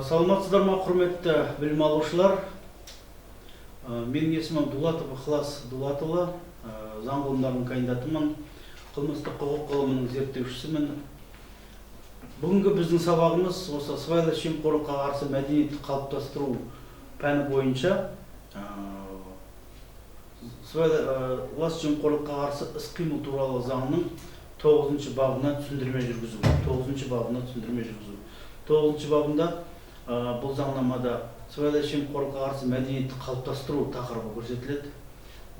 Саламатсыздар ма, құрметті білім алушылар? Менің есімім Дулатов Ықылас Дулатұлы, заң ғылымдарының кандидатымын, қылмыстық құқық ғылымының зерттеушісімін. Бүгінгі біздің сабағымыз осы сыбайлас жемқорлыққа қарсы мәдениетті қалыптастыру пәні бойынша сыбайлас жемқорлыққа қарсы іс-қимыл туралы заңның 9 бабына түсіндірме жүргізу. 9 бабына түсіндірме жүргізу. 9 бабында бұл заңнамада сыбайлас жемқорлыққа қарсы мәдениетті қалыптастыру тақырыбы көрсетіледі.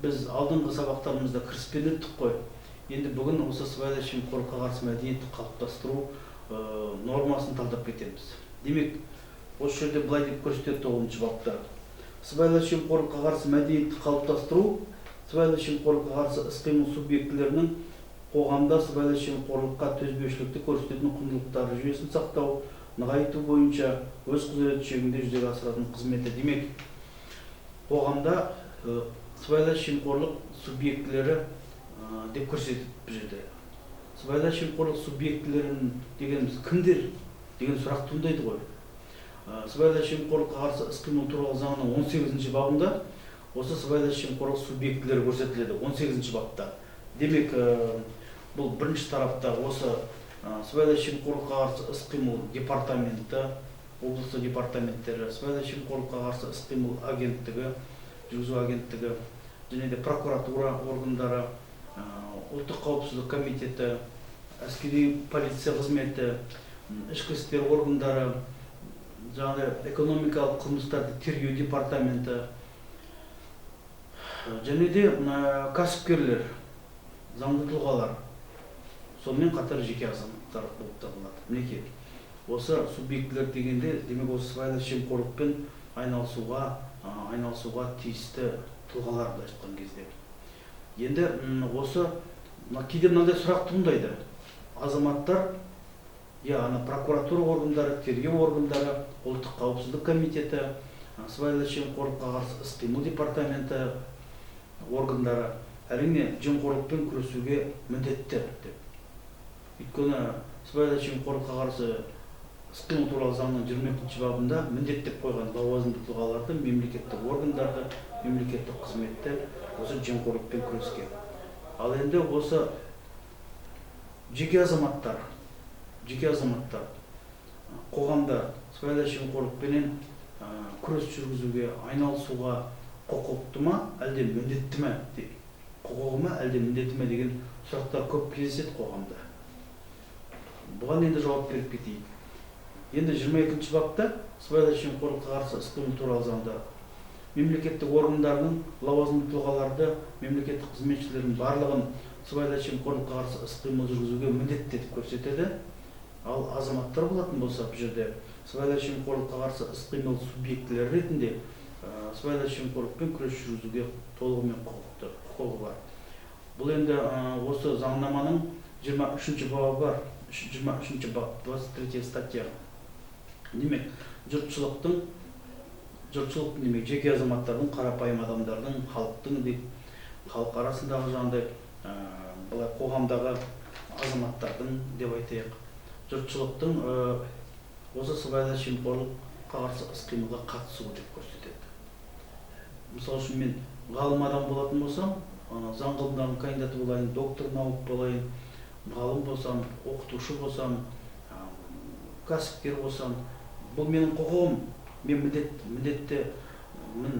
Біз алдыңғы сабақтарымызда кіріспен өттік қой. Енді бүгін осы сыбайлас жемқорлыққа қарсы мәдениетті қалыптастыру нормасын талдап кетеміз. Демек, осы жерде былай деп көрсетеді 9 бапта. Сыбайлас жемқорлыққа қарсы мәдениетті қалыптастыру сыбайлас жемқорлыққа қарсы іс-қимыл субъектілерінің қоғамда сыбайлас жемқорлыққа төзбеушілікті көрсететін құндылықтар жүйесін сақтау, нығайту бойынша өз құзыреті шегінде жүзеге асыратын қызметі. Демек, қоғамда сыбайлас жемқорлық субъектілері деп көрсетеді бұл жерде. Сыбайлас жемқорлық субъектілерін дегеніміз кімдер деген сұрақ туындайды ғой. Сыбайлас жемқорлыққа қарсы іс-қимыл туралы заңның 18 бабында осы сыбайлас жемқорлық субъектілері көрсетіледі 18 бапта. Демек, бұл бірінші тарапта осы сыбайлас жемқорлыққа қарсы іс-қимыл департаменті, облыстық департаменттері, сыбайлас жемқорлыққа қарсы іс-қимыл агенттігі, жүргізу агенттігі, және де прокуратура органдары, ұлттық қауіпсіздік комитеті, әскери полиция қызметі, ішкі істер органдары, жаңағыдай экономикалық қылмыстарды тергеу департаменті, және де кәсіпкерлер, заңды тұлғалар, сонымен қатар жеке азаматтар болып табылады. Мінекей, осы субъектілер дегенде, демек, осы сыбайлас жемқорлықпен айналысуға тиісті тұлғалар былайша айтқан кезде. Енді осы кейде мынандай сұрақ туындайды. Азаматтар, ана прокуратура органдары, тергеу органдары, ұлттық қауіпсіздік комитеті, сыбайлас жемқорлыққа қарсы іс-қимыл департаменті органдары әрине жемқорлықпен күресуге міндетті деп. Өйткені сыбайлас жемқорлыққа қарсы іс-қимыл туралы заңның 22 бабында міндеттеп қойған лауазымды тұлғаларды, мемлекеттік органдарды, мемлекеттік қызметті осы жемқорлықпен күреске. Ал енді осы жеке азаматтар қоғамда сыбайлас жемқорлықпенен күрес жүргізуге, айналысуға құқықты ма, әлде міндетті ме, құқығы ма, әлде міндетті ме деген сұрақтар көп кездеседі қоғамда. Бұған енді жауап беріп кетейік. Енді 22 бапта сыбайлас жемқорлыққа қарсы іс-қимыл туралы заңда мемлекеттік органдардың лауазымды тұлғаларды, мемлекеттік қызметшілердің барлығын сыбайлас жемқорлыққа қарсы іс-қимыл жүргізуге міндетті деп көрсетеді. Ал азаматтар болатын болса, бұл жерде сыбайлас жемқорлыққа қарсы іс-қимыл субъектілері ретінде сыбайлас жемқорлықпен күрес жүргізуге толығымен құқығы бар. Бұл енді осы заңнаманың 23 бабы бар. 23 бап, 23 статья. Демек, жұртшылықтың, демек, жеке азаматтардың, қарапайым адамдардың, халықтың деп, халық арасындағы жаңағыдай, былай қоғамдағы азаматтардың деп айтайық, жұртшылықтың осы сыбайлас жемқорлыққа қарсы іс-қимылға қатысуы деп көрсетеді. Мысалы үшін, мен ғалым адам болатын болсам, заң ғылымдарының кандидаты болайын, доктор наук болайын, ғалым болсам, оқытушы болсам, кәсіпкер болсам, бұл менің құқығым, мен міндеттімін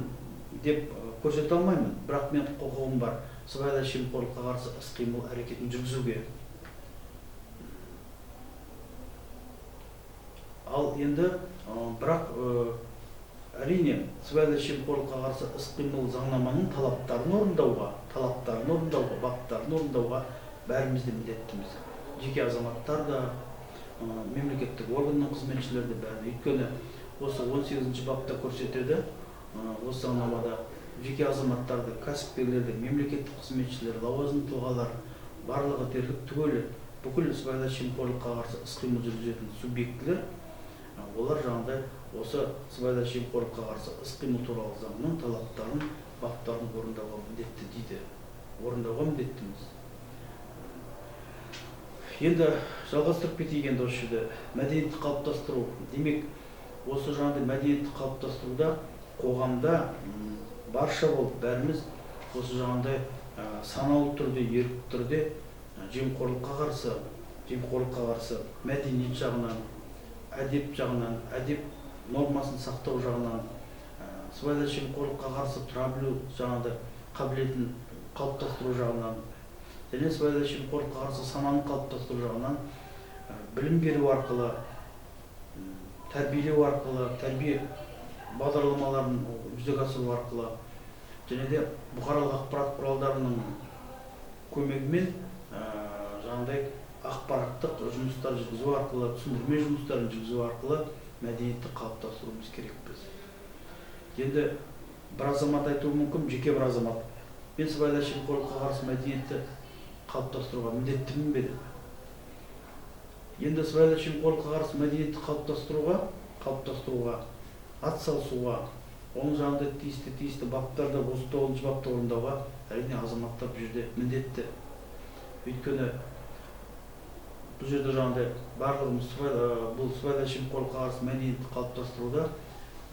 деп көрсете алмаймын, бірақ менің құқығым бар сыбайлас жемқорлыққа қарсы іс-қимыл әрекетін жүргізуге. Ал енді бірақ әрине сыбайлас жемқорлыққа қарсы іс-қимыл заңнаманың талаптарын орындауға, баптарын орындауға бәріміз де міндеттіміз. Жеке азаматтар да, мемлекеттік органның қызметшілері де бәрі. Өйткені осы 18 бапта көрсетеді, осы заңнамада жеке азаматтарды, кәсіпкерлерді, мемлекеттік қызметшілер, лауазымды тұлғалар барлығы дерлік түгелі бүкіл сыбайлас жемқорлыққа қарсы іс-қимыл жүргізетін субъектілер, олар жаңағыдай осы сыбайлас жемқорлыққа қарсы іс-қимыл туралы заңның талаптарын, баптарын орындауға міндетті дейді. Орындауға міндеттіміз. Енді жалғастырып кетейік енді осы жерде мәдениетті қалыптастыру. Демек, Осы жаңағыдай мәдениетті қалыптастыруда қоғамда барша болып бәріміз осы жаңағыдай саналы түрде, ерікті түрде жемқорлыққа қарсы мәдениет жағынан, әдеп жағынан, әдеп нормасын сақтау жағынан, сыбайлас жемқорлыққа қарсы тұра білу жаңағыдай қабілетін қалыптастыру жағынан және сыбайлас жемқорлыққа қарсы сананы қалыптастыру жағынан білім беру арқылы, тәрбиелеу арқылы, тәрбие бағдарламаларын жүзеге асыру арқылы және де бұқаралық ақпарат құралдарының көмегімен жаңағыдай ақпараттық жұмыстар жүргізу арқылы, түсіндірме жұмыстарын жүргізу арқылы мәдениетті қалыптастыруымыз керекпіз. Енді бір азамат айтуы мүмкін, жеке бір азамат, мен сыбайлас жемқорлыққа қарсы мәдениетті қалыптастыруға міндеттімін бе деп. Енді сыбайлас жемқорлыққа қарсы мәдениетті қалыптастыруға, ат салысуға, оның жаңағыдай тиісті баптарды, осы 9-шы бапты орындауға әрине азаматтар бұл жерде міндетті. Өйткені бұл жерде жаңағыдай барлығымыз бұл сыбайлас жемқорлыққа қарсы мәдениетті қалыптастыруда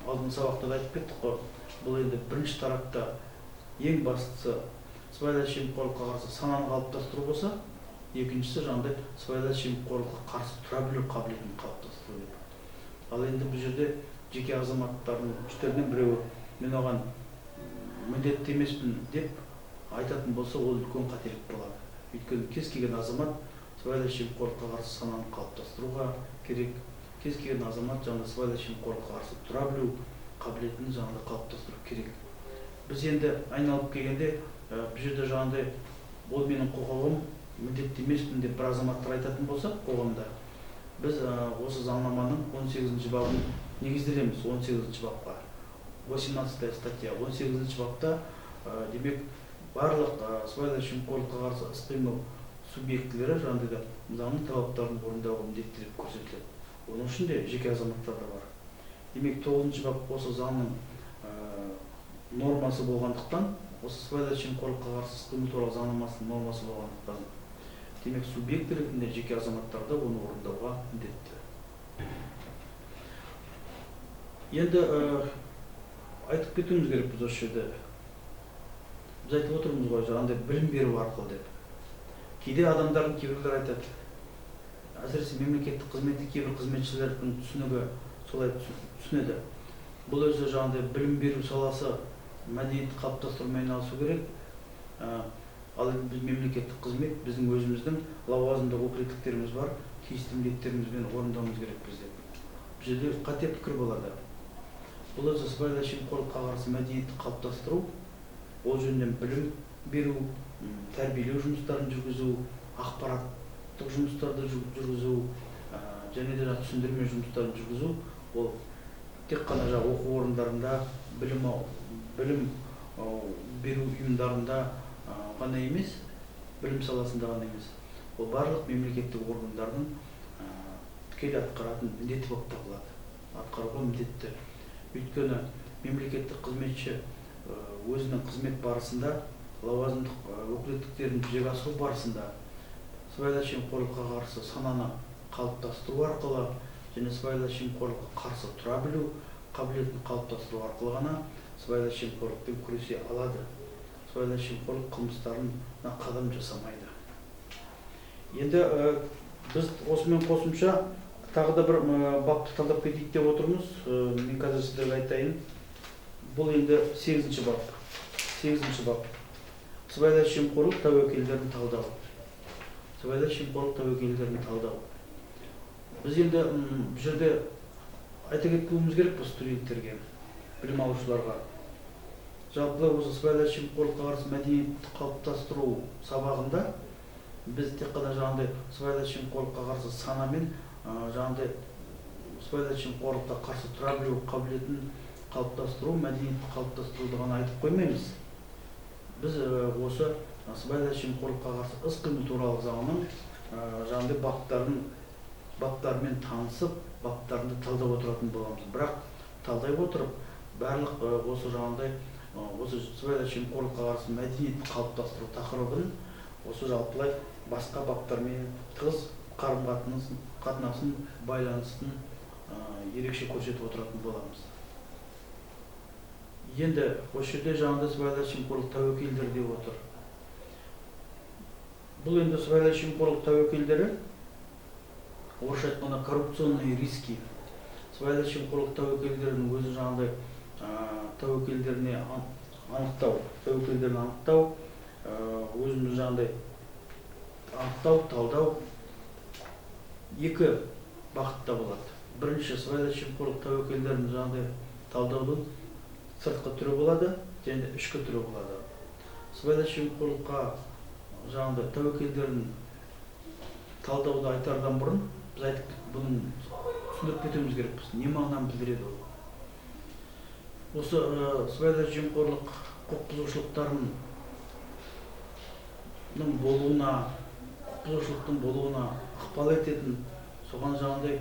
алдын сабақта да айтып кеттік қой. Бұл енді бірінші тарапта ең бастысы сыбайлас жемқорлыққа қарсы сананы қалыптастыру болса, екіншісі жаңағыдай сыбайлас жемқорлыққа қарсы тұра білу қабілетін қалыптастыру деп. Ал енді бұл жерде жеке азаматтардың үштерінен біреуі мен оған міндетті емеспін деп айтатын болса, ол үлкен қателік болады. Өйткені кез келген азамат сыбайлас жемқорлыққа қарсы сананы қалыптастыруға керек, кез келген азамат жаңағы сыбайлас жемқорлыққа қарсы тұра білу қабілетін жаңағыдай қалыптастыру керек. Біз енді айналып келгенде бұл жерде жаңағыдай ол менің құқығым, міндетті емеспін деп бір азаматтар айтатын болса қоғамда, біз осы заңнаманың 18-ші бабын негізделеміз. 18-ші бапқа, 18 статья, 18-ші бапта демек барлық сыбайлас жемқорлыққа қарсы іс-қимыл субъектілері жаңағыдай заңның талаптарын орындауға міндетті деп көрсетіледі. Оның ішінде жеке азаматтар да бар. Демек 9-шы бап осы заңның нормасы болғандықтан, осы сыбайлас жемқорлыққа қарсы іс-қимыл туралы заңнамасының нормасы болғандықтан, демек субъект ретінде жеке азаматтар да оны орындауға міндетті. Енді айтып кетуіміз керек біз осы жерде. Біз айтып отырмыз ғой жаңағыдай білім беру арқылы деп. Кейде адамдардың кейбіреулері айтады, әсіресе мемлекеттік қызметте кейбір қызметшілердің түсінігі солай түсінеді. Бұл өзі жаңағыдай білім беру саласы мәдениетті қалыптастырумен айналысу керек. Ал енді біз мемлекеттік қызмет, біздің өзіміздің лауазымдық өкілеттіктеріміз бар, тиісті міндеттерімізбен орындауымыз керекпіз деп. Бұл жерде қате пікір болады. Бұл өзі сыбайлас жемқорлыққа қарсы мәдениетті қалыптастыру, ол жөнінен білім беру, тәрбиелеу жұмыстарын жүргізу, ақпараттық жұмыстарды жүргізу, және де түсіндірме жұмыстарын жүргізу, ол тек қана жаңағы оқу орындарында, білім беру ұйымдарында ғана емес, білім саласында ғана емес, ол барлық мемлекеттік органдардың тікелей атқаратын міндеті болып табылады, атқаруға міндетті. Өйткені мемлекеттік қызметші өзінің қызмет барысында, лауазымдық өкілеттіктерін жүзеге асыру барысында сыбайлас жемқорлыққа қарсы сананы қалыптастыру арқылы және сыбайлас жемқорлыққа қарсы тұра білу қабілетін қалыптастыру арқылы ғана сыбайлас жемқорлықпен күресе алады. Сыбайлас жемқорлық қылмыстарына қадам жасамайды. Енді біз осымен қосымша тағы да бір бапты талдап кетейік деп отырмыз. Мен қазір сіздерге айтайын. Бұл енді 8-ші бап. 8-ші бап. Сыбайлас жемқорлық тәуекелдерін талдау. Сыбайлас жемқорлық тәуекелдерін талдау. Біз енді бұл жерде айта кетуіміз керек бұл студенттерге, білім алушыларға. Жалпы осы сыбайлас жемқорлыққа қарсы мәдениетті қалыптастыру сабағында біз тек қана жаңағыдай сыбайлас жемқорлыққа қарсы санамен жаңағыдай сыбайлас жемқорлыққа қарсы тұра білу қабілетін қалыптастыру, мәдениетті қалыптастыруды ғана айтып қоймаймыз. Біз осы сыбайлас жемқорлыққа қарсы іс-қимыл туралы заңның жаңағыдай баптарымен танысып, баптарында талдап отыратын боламыз. Бірақ талдай отырып, барлық осы жаңағыдай осы сыбайлас жемқорлыққа қарсы мәдениетті қалыптастыру тақырыбын осы жалпылай басқа баптармен тығыз қарым-қатынасын, байланысын ерекше көрсетіп отыратын боламыз. Енді осы жерде жаңағыдай сыбайлас жемқорлық тәуекелдері деп отыр. Бұл енді сыбайлас жемқорлық тәуекелдері, орысша айтқанда коррупционные риски. Сыбайлас жемқорлық тәуекелдерінің өзі жаңағыдай тәуекелдеріне анықтау, тәуекелдерін анықтау, өзіміз жаңағыдай анықтау, талдау екі бағытта болады. Бірінші, сыбайлас жемқорлық тәуекелдерін жаңағыдай талдаудың сыртқы түрі болады және ішкі түрі болады. Сыбайлас жемқорлыққа жаңағыдай тәуекелдерін талдауды айтардан бұрын біз айтып, бұның түсіндіріп кетуіміз керекпіз. Не мағынаны білдіреді ол? Осы сыбайлас жемқорлық құқық бұзушылықтарының болуына, құқық бұзушылықтың болуына ықпал ететін, соған жаңағыдай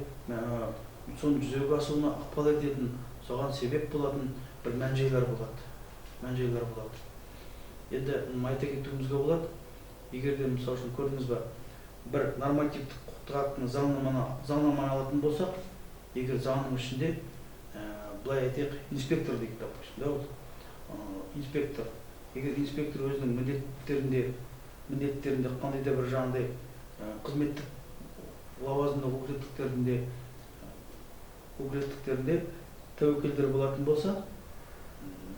соның жүзеге асуына ықпал ететін, соған себеп болатын бір мән-жайлар болады. Мән-жайлар болады. Енді айта кетуімізге болады, егер де мысалы үшін көрдіңіз ба, бір нормативтік құқықтық актіні заңнаманы алатын болсақ, егер заңның ішінде былай айтайық, инспектор дейік, допустим, да, вот, инспектор. Егер инспектор өзінің міндеттерінде қандай да бір жаңағыдай қызметтік лауазымдық өкілеттіктерінде тәуекелдер болатын болса,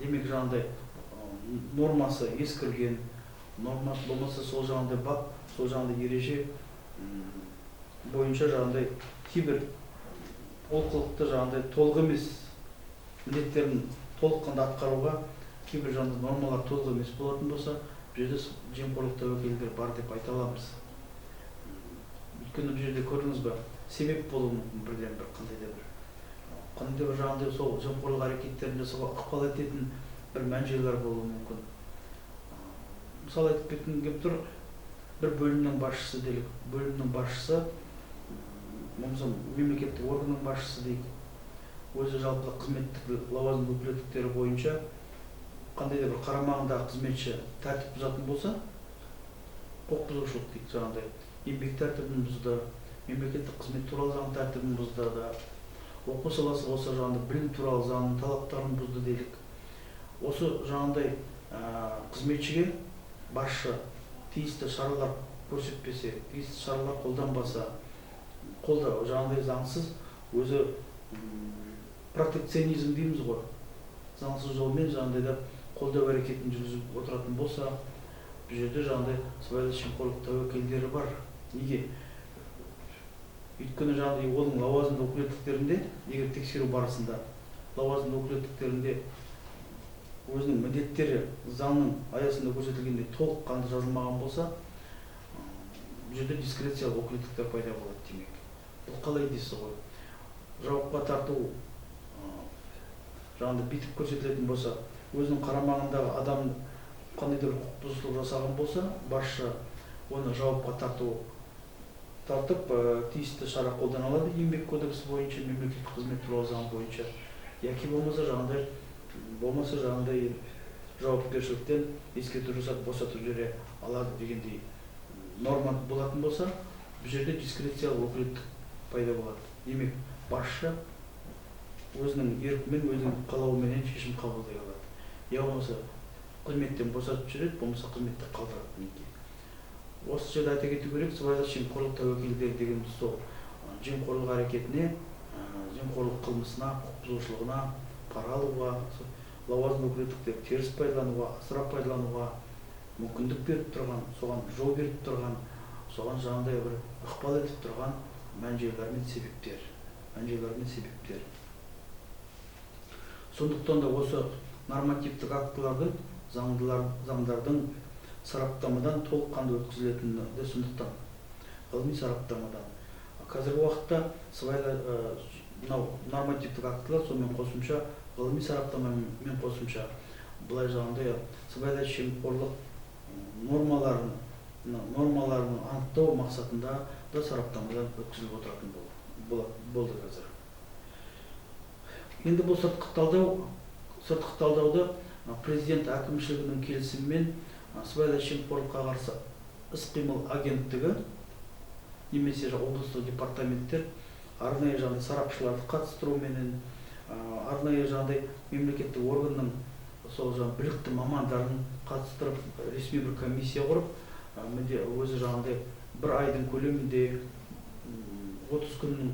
демек жаңағыдай нормасы ескірген, нормасы болмаса сол жаңағыдай бап, сол жаңағыдай ереже бойынша жаңағыдай кейбір олқылықты жаңағыдай толық емес міндеттерін толыққанды атқаруға кейбір жаңағыдай нормалар толық емес болатын болса, бұл жерде жемқорлық тәуекелдер бар деп айта аламыз. Өйткені бұл жерде көрдіңіз ба, себеп болуы мүмкін бірден бір қандай да бір жаңағыдай сол жемқорлық әрекеттерін жасауға ықпал ететін бір мән-жайлар болуы мүмкін. Мысалы айтып кеткім келіп тұр, бір бөлімнің басшысы делік, бөлімнің басшысы, болмаса мемлекеттік органның басшысы дейік, өзі жалпы қызметтік лауазымды өкілеттіктері бойынша қандай да бір қарамағындағы қызметші тәртіп бұзатын болса, құқық бұзушылық дейді, жаңағыдай еңбек тәртібін бұзды, мемлекеттік қызмет туралы заң тәртібін бұзды да, оқу саласы болса жаңағыдай білім туралы заңның талаптарын бұзды делік. Осы жаңағыдай қызметшіге басшы тиісті шаралар көрсетпесе, тиісті шаралар қолданбаса, қолда жаңағыдай заңсыз өзі протекционизм дейміз ғой, заңсыз жолмен жаңағыдай да қолдау әрекетін жүргізіп отыратын болса, бұл жерде жаңағыдай сыбайлас жемқорлық тәуекелдері бар. Неге? Өйткені жаңағыдай оның лауазымды өкілеттіктерінде, егер тексеру барысында лауазымды өкілеттіктерінде өзінің міндеттері заңның аясында көрсетілгендей толыққанды жазылмаған болса, бұл жерде дискрециялық өкілеттіктер пайда болады демек. Бұл қалай дейсіз ғой? Жауапқа тарту жаңағыдай бүйтіп көрсетілетін болса, өзінің қарамағындағы адам қандай да бір құқық бұзушылық жасаған болса, басшы оны жауапқа тартып, тиісті шара қолдана алады еңбек кодексі бойынша, мемлекеттік қызмет туралы заң бойынша, яки болмаса жаңағыдай жауапкершіліктен ескерту жасап босатып жібере алады дегендей норма болатын болса, бұл жерде дискрециялық өкілеттік пайда болады. Демек, басшы өзінің еркімен, өзінің қалауыменен шешім қабылдай алады. Я болмаса қызметтен босатып жібереді, болмаса қызметте қалдырады. Мінекей. Осы жерде айта кету керек, сыбайлас жемқорлық тәуекелдері дегеніміз сол жемқорлық әрекетіне, жемқорлық қылмысына, құқық бұзушылығына, пара алуға, лауазым өкілеттіктерді теріс пайдалануға, асыра пайдалануға мүмкіндік беріп тұрған, соған жол беріп тұрған, соған жаңағыдай бір ықпал етіп тұрған мән-жайлар мен себептер, мән-жайлар мен себептер. Сондықтан да осы нормативтік актылардың, заңдардың сараптамадан толыққанды өткізілетіні де сондықтан ғылыми сараптамадан. Қазіргі уақытта мынау нормативтік актылар сонымен қосымша ғылыми сараптамамен қосымша былай жаңағыдай сыбайлас жемқорлық нормаларын анықтау мақсатында да сараптамадан өткізіліп отыратын болды қазір. Енді бұл сыртқы талдауды президент әкімшілігінің келісімімен сыбайлас жемқорлыққа қарсы іс-қимыл агенттігі немесе облыстық департаменттер Арнайы жаңағыдай сарапшыларды қатыстыруменен, арнайы жаңағыдай мемлекеттік органның сол жаңағы білікті мамандарын қатыстырып, ресми бір комиссия құрып, өзі жаңағыдай бір айдың көлемінде, 30 күннің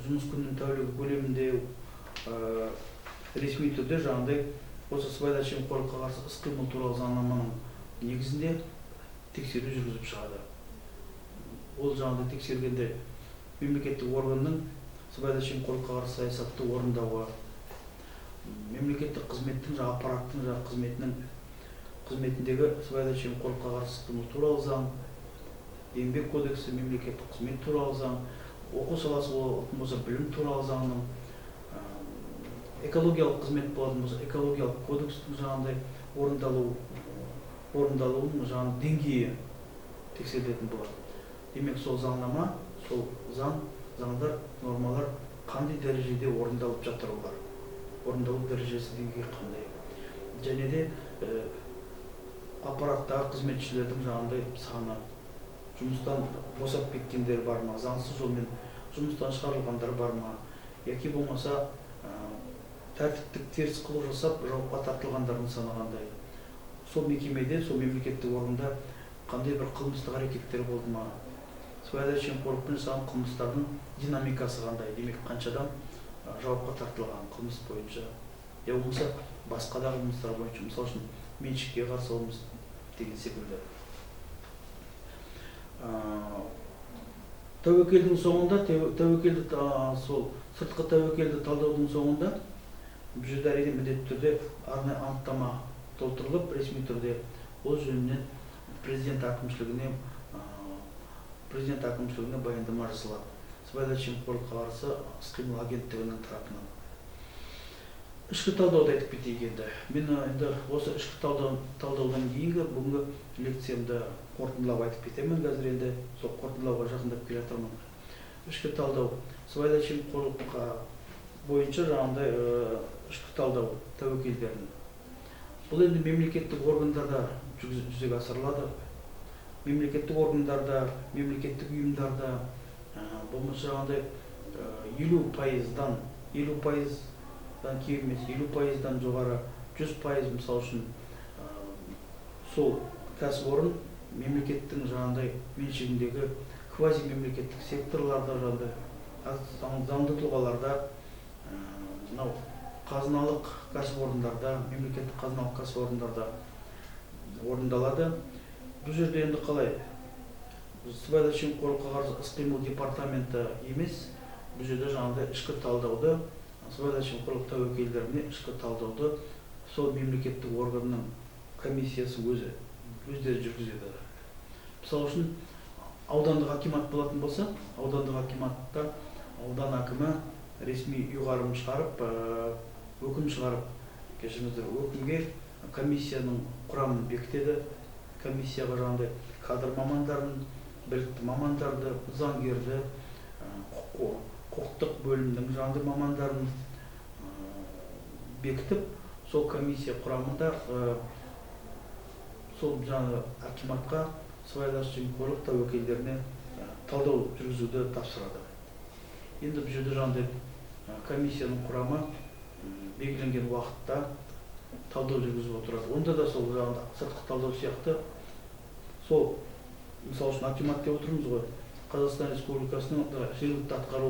жұмыс күнінің тәулігі көлемінде ресми түрде жаңағыдай осы сыбайлас жемқорлыққа қарсы іс-қимыл туралы заңнаманың негізінде тексеру жүргізіп шығады. Ол жаңағыдай тексергенде мемлекеттік органның сыбайлас жемқорлыққа қарсы саясатты орындауы, мемлекеттік қызметтің жаңа аппараттың жаңа қызметіндегі сыбайлас жемқорлыққа қарсы іс-қимыл туралы заң, еңбек кодексі, мемлекеттік қызмет туралы заң, оқу саласы болатын болса білім туралы заңның, экологиялық қызмет болатын болса экологиялық кодекстің жаңағыдай орындалуының жаңағы деңгейі тексерілетін болады. Демек, сол заңнама, сол заңдар, нормалар қандай дәрежеде орындалып жатыр, олар орындалу дәрежесі деңгейі қандай, және де аппараттағы қызметшілердің жаңағыдай саны, жұмыстан босап кеткендер бар ма, заңсыз жолмен жұмыстан шығарылғандар бар ма, яки болмаса тәртіптік теріс қылық жасап жауапқа тартылғандардың саны қандай, сол мекемеде, сол мемлекеттік органда қандай бір қылмыстық әрекеттер болды ма, сыбайлас жемқорлықпен жасалған қылмыстардың динамикасы қандай, демек қанша адам жауапқа тартылған қылмыс бойынша, я болмаса басқа да қылмыстар бойынша, мысалы үшін меншікке қарсы қылмыс деген секілді. Тәуекелдің соңында, тәуекелді, сол сыртқы тәуекелді талдаудың соңында бұл жерде әрине міндетті түрде арнайы анықтама толтырылып, ресми түрде ол жөнінен президент әкімшілігіне баяндама жасалады. Сыбайлас жемқорлыққа қарсы іс-қимыл агенттігінің тарапынан. Ішкі талдауды айтып кетейік енді. Мен енді осы ішкі талдаудан кейінгі бүгінгі лекциямды қорытындылап айтып кетемін. Қазір енді сол қорытындылауға жақындап келе жатырмын. Ішкі талдау сыбайлас жемқорлыққа бойынша жаңағындай ішкі талдау тәуекелдерін. Бұл енді мемлекеттік органдарда жүзеге асырылады. Мемлекеттік органдарда, мемлекеттік ұйымдарда, болмаса жаңағындай 50%-дан кем емес, 50%-дан жоғары, 100% мысал үшін, сол кәсіпорын мемлекеттің жаңағындай меншігіндегі квазимемлекеттік секторларда, жаңағындай заңды тұлғаларда, мынау қазыналық кәсіпорындарда, мемлекеттік қазыналық кәсіпорындарда орындалады. Бұл жерде енді қалай? Сыбайлас жемқорлыққа қарсы іс-қимыл департаменті емес, бұл жерде жаңағындай ішкі талдауды, сыбайлас жемқорлық тәуекелдеріне ішкі талдауды сол мемлекеттік органның комиссиясы өздері жүргізеді. Мысалы үшін аудандық акимат болатын болса, аудандық акиматта аудан әкімі ресми ұйғарым шығарып, өкім шығарып, кешіріңіздер, өкімге комиссияның құрамын бекітеді. Комиссияға жаңағындай кадр мамандарын, білікті мамандарды, заңгерді, құқықтық бөлімнің жаңағындай мамандарын бекітіп, сол комиссия құрамында сол жаңағы акиматқа сыбайлас жемқорлық тәуекелдеріне талдау жүргізуді тапсырады. Енді бұл жерде жаңағындай комиссияның құрамы белгіленген уақытта талдау жүргізіп отырады. Онда да сол жаңағындай сыртқы талдау сияқты, сол мысалы үшін акимат деп отырмыз ғой, Қазақстан Республикасының жергілікті атқару,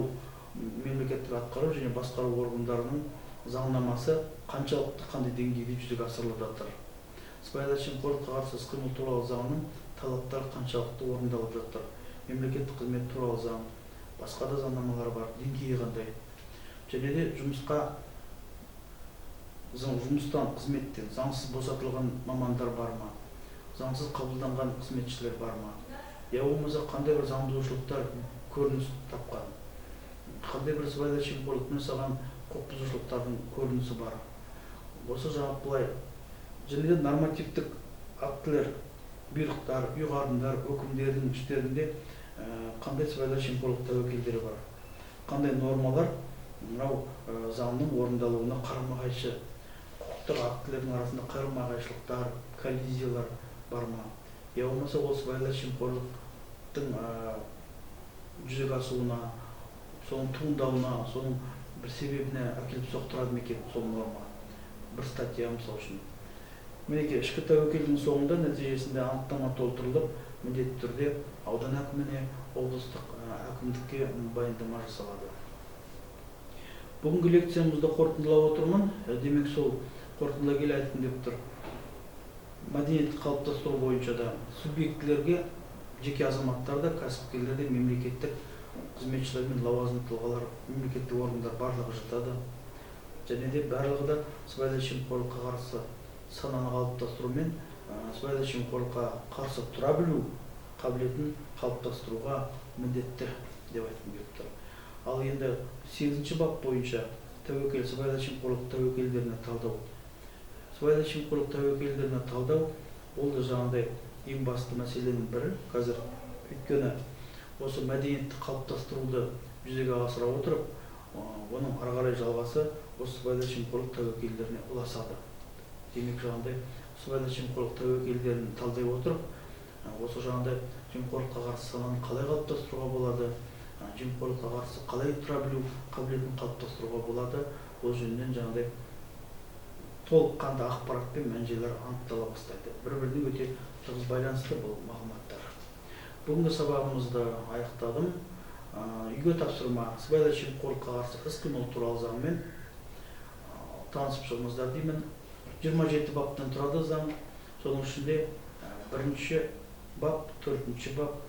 мемлекеттік атқару және басқару органдарының заңнамасы қаншалықты қандай деңгейде жүзеге асырылып жатыр, сыбайлас жемқорлыққа қарсы іс-қимыл туралы заңның талаптары қаншалықты орындалып жатыр, мемлекеттік қызмет туралы заң, басқа да заңнамалар бар, деңгейі қандай, және де жұмыстан, қызметтен заңсыз босатылған мамандар бар ма, заңсыз қабылданған қызметшілер бар ма, я болмаса қандай бір заң бұзушылықтар көрініс тапқан, қандай бір сыбайлас жемқорлықпен жасаған құқық бұзушылықтардың көрінісі бар. Осы жауап былай. Және де нормативтік актілер, бұйрықтар, ұйғарымдар, өкімдердің іштерінде қандай сыбайлас жемқорлық тәуекелдері бар, қандай нормалар мынау заңның орындалуына қарама-қайшы, құқықтық актілердің арасында қарама-қайшылықтар, коллизиялар бар ма, я болмаса ол сыбайлас жемқорлықтың жүзеге асуына, соның туындауына, соның бір себебіне әкеліп соқтырады ма екен сол норма, бір статья мысалы үшін. Мінекей, ішкі тәуекелдің соңында нәтижесінде анықтама толтырылып, міндетті түрде аудан әкіміне, облыстық әкімдікке баяндама жасалады. Бүгінгі лекциямызды қорытындылап отырмын. Демек, сол қорытындылай келе айтқым деп тұр. Мәдениетті қалыптастыру бойынша да субъектілерге жеке азаматтар да, кәсіпкерлер де, мемлекеттік қызметшілер мен лауазымды тұлғалар, мемлекеттік органдар барлығы жатады. Және де барлығы да сыбайлас жемқорлыққа қарсы сананы қалыптастыру мен сыбайлас жемқорлыққа қарсы тұра білу қабілетін қалыптастыруға міндетті деп айтқым келіп тұр. Ал енді 8-ші бап бойынша тәуекел, сыбайлас жемқорлық тәуекелдеріне талдау. Сыбайлас жемқорлық тәуекелдеріне талдау ол да жаңағыдай ең басты мәселенің бірі қазір. Өйткені осы мәдениетті қалыптастыруды жүзеге асыра отырып, оның ары қарай жалғасы осы сыбайлас жемқорлық тәуекелдеріне ұласады. Демек, жаңағыдай сыбайлас жемқорлық тәуекелдерін талдай отырып, осы жаңағыдай жемқорлыққа қарсы сананы қалай қалыптастыруға болады, жемқорлыққа қарсы қалай тұра білу қабілетін қалыптастыруға болады, ол жөнінен жаңағыдай толыққанды ақпарат пен мән-жайлар анықтала бастайды. Бір-біріне өте тығыз байланысты бұл мағлұматтар. Бүгінгі сабағымызды аяқтадым. Үйге тапсырма: сыбайлас жемқорлыққа қарсы іс-қимыл туралы заңмен танысып шығыңыздар деймін. 27 баптан тұрады заң. Соның ішінде 1-ші бап, 4-ші бап,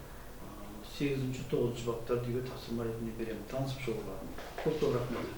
8-ші, 9-шы баптарды үйге тапсырма ретінде беремін. Танысып шығуға. Көп көп рахмет.